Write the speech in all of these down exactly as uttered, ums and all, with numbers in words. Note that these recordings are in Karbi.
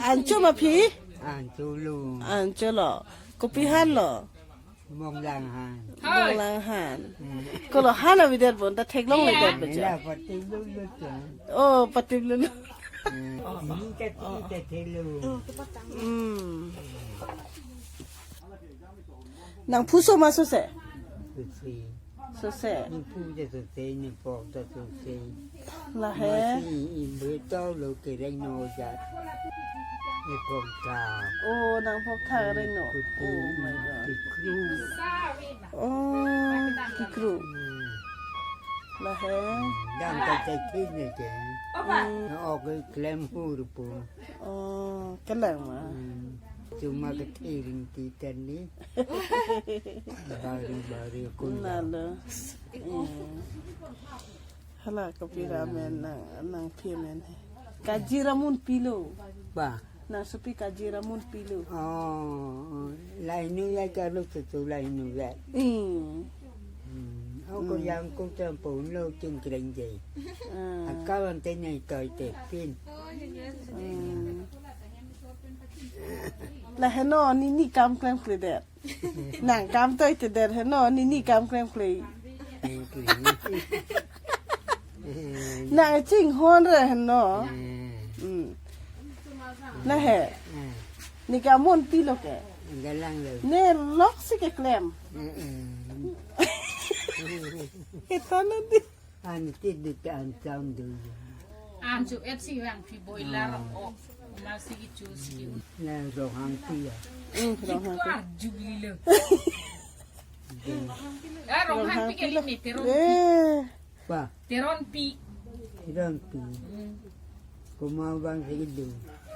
Ancho ma phi? Ancho lo. Ancho lo. Kopi han lo? Bonglang han. Bonglang han. Hmm. Kolo han avedet bon, ta theklong avedet bo cha. Nela patip lo lo cha. Oh, patip lo lo. Hmm. Ini ta ti ta thelo. Hmm. Nangphu so ma sose? Sose. Sose. Nangphu ta sose, nangpok ta sose. Lahei. Masi ibe tau lo kereng no ja. Nangpok ta. Oh, nangpok ta kereng no. Kuti. Oh my God. Kikru. Oh, kikru. Hmm. Lahei. Dam ta cek ne ke. Hmm. Na ok klem hur po. Oh, kelang ma. Hmm. Cuma kethe ring titan ni. Bari bari kunda. Nalo. Hmm. Hala kopi ra amen nang, nangphi amen he. Kajir amun pilo. Ba. Nangsopi kajir amun pilo. Oh, lainu ya kalo tutu lainu ya. Hmm. Hmm. Ako yang ko tempo lo king krenje. Hmm. Akawan tenya ito ite pin. Hmm. Laheno nini kam klemkledet. Nang kam toitedet heno, nini kam klemkle. Nang chinghon re heno. Hmm. Lahei. Neke amun pilo ke? Galang lo. Ne loksi keklem. Ita na di. An ti di ke an cham do. An chu et si wang phi boiler o. Masi ki chu si ki un. Na Ronghangpi ya. Hmm, Ronghangpi. Ko Jubilee lo. Ah, Ronghangpi ke Ronghangpi lo. Ni Teronpi. Eh. Ba. Teronpi. Teronpi. Hmm. Komat abang si kedo?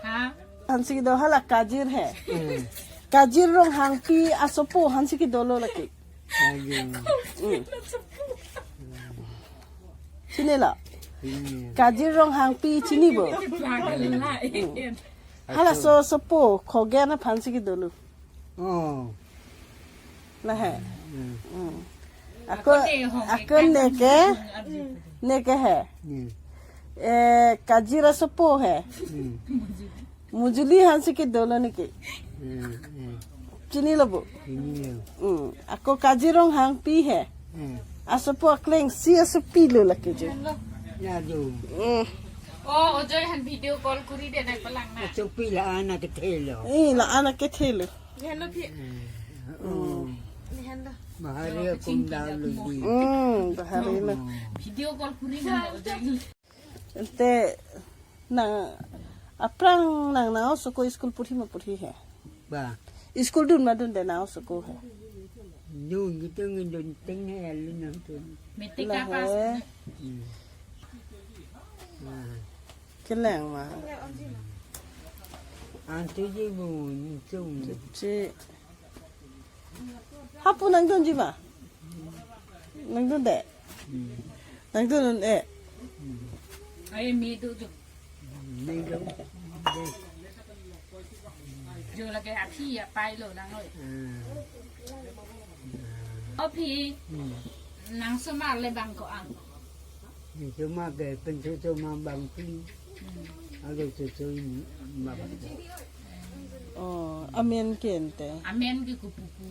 Ha? Hansi kedo hala Kajir he. Hmm. Kajir Ronghangpi asopo hansi kedo lo lake. Kajir. Hmm. Chinilo? Chini. Kajir Ronghangpi chini bo? Hmm. Hala so sopo Khogen aphansi kedo lo. Oh. Lahei. Hmm. Hmm. Ako, ako neke, neke he. Hmm. Eh, Kajir asopo he. Hmm. Mujuli hansi kedo lo neke. Hmm, hmm. Chinilo bo? Chinilo. Hmm. Ako Kajir Ronghangpi he. Hmm. Asopo akleng si asopi lo lake je. Ya do. Hmm. Oh, ojoy han video call kuri de nang palang na. Asopi la-an akethe lo. Eh, la-an akethe lo. Hello, Pi. Hmm. Ni handa. Bahari akunda lo di. Hmm, bahari lo. Video call kuri na. Ante nang aphrang nang nang osoko school puri ma puri he? Ba. School dun ma dunde nang osoko he? Dun gitu ngidun ting he alu nang tun. Metik apa? Lahei. Hmm. Nah. Kelang ma. Antu ji bu ni chung. Chi. Hapu nangdunji ma? Nangdunde? Hmm. Nangdun un-e? Hmm. Ai mi du du. Mi du. Jo lake aphi apai lo nang oi. Hmm. O phi. Hmm. Nang somar le bang ko-an? Nang somar ke pen so somar bang pli. Hmm. Alo so so in ma bang. Oh, amen ke ante. Amen ke kupupu.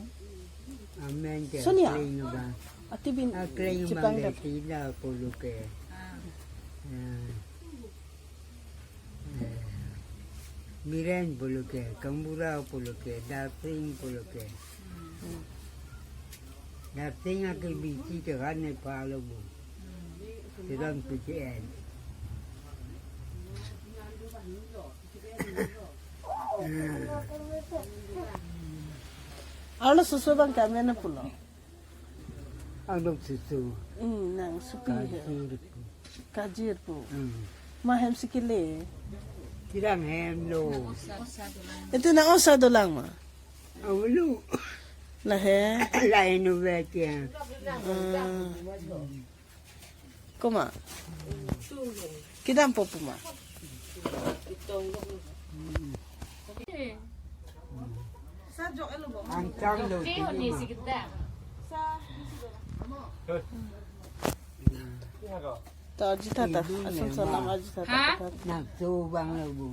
Amen ke Sonia. Akleng abang. Ati bin Akleng abang chipang ke dap. Tila pulo ke. Ah. Ah. Eh, Miren pulo ke, Kambura pulo ke, Darsing pulo ke. Darsing ake bisi ke kan ne palo bu. Sedang P C N. Arlo soso abang kami na pulo. Arlo soso. Hmm, nangsopi he. Kajir pu. Kajir pu. Hmm. Ma hem si kele. Tirang hem lo. Itu na osa dolang ma. Awlo. Lahei. Lahei no ve kya. Ah. Komat? Kedampo pu ma? Angkang lo. Ta aji tata, ason sonam aji tata. Ha? Nang so bang lo bu.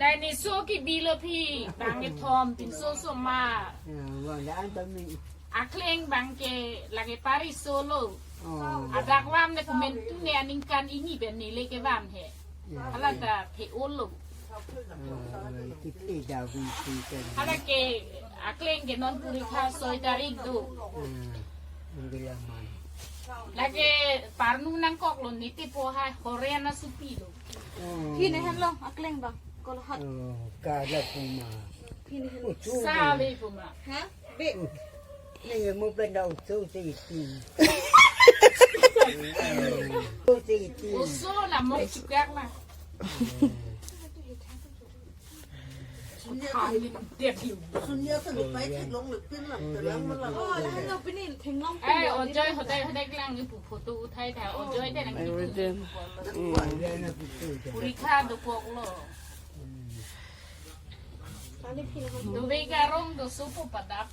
Dai ne so kebilo phi, bang kethom, pinso so ma. Ya, bang da an ta mi. Akleng bang ke lake pari solo. Oh. Adak vam ne komentu ne aningkan ini ben nele kevan he. Ya. Hala ta phe olo. Ah, kiti da wi si kan. Hala ke akleng ke non purikha soi tarik do. Ah, ang bilang man. Lake parnu nangkoklo niti po ha Korea na supi lo. Oh. Phi ne henlo akleng bang. Kolo hat. Oh, kada puma. Phi ne hen. Utu. Sale puma. Ha? Be. Ni mo pen da utu se iti. Utu se iti. Oso la mo chukak la. Sunia ta ni pai theklong le pin lang, telang ma lang. Oh, la no pini theklong. Eh, Ojoy hodai hodai kelang ni pu photo uthai tha. Ojoy te nang kitu. Everything. Purikha dokoklo. Ani phi na. Dubai ke arong do supo padap.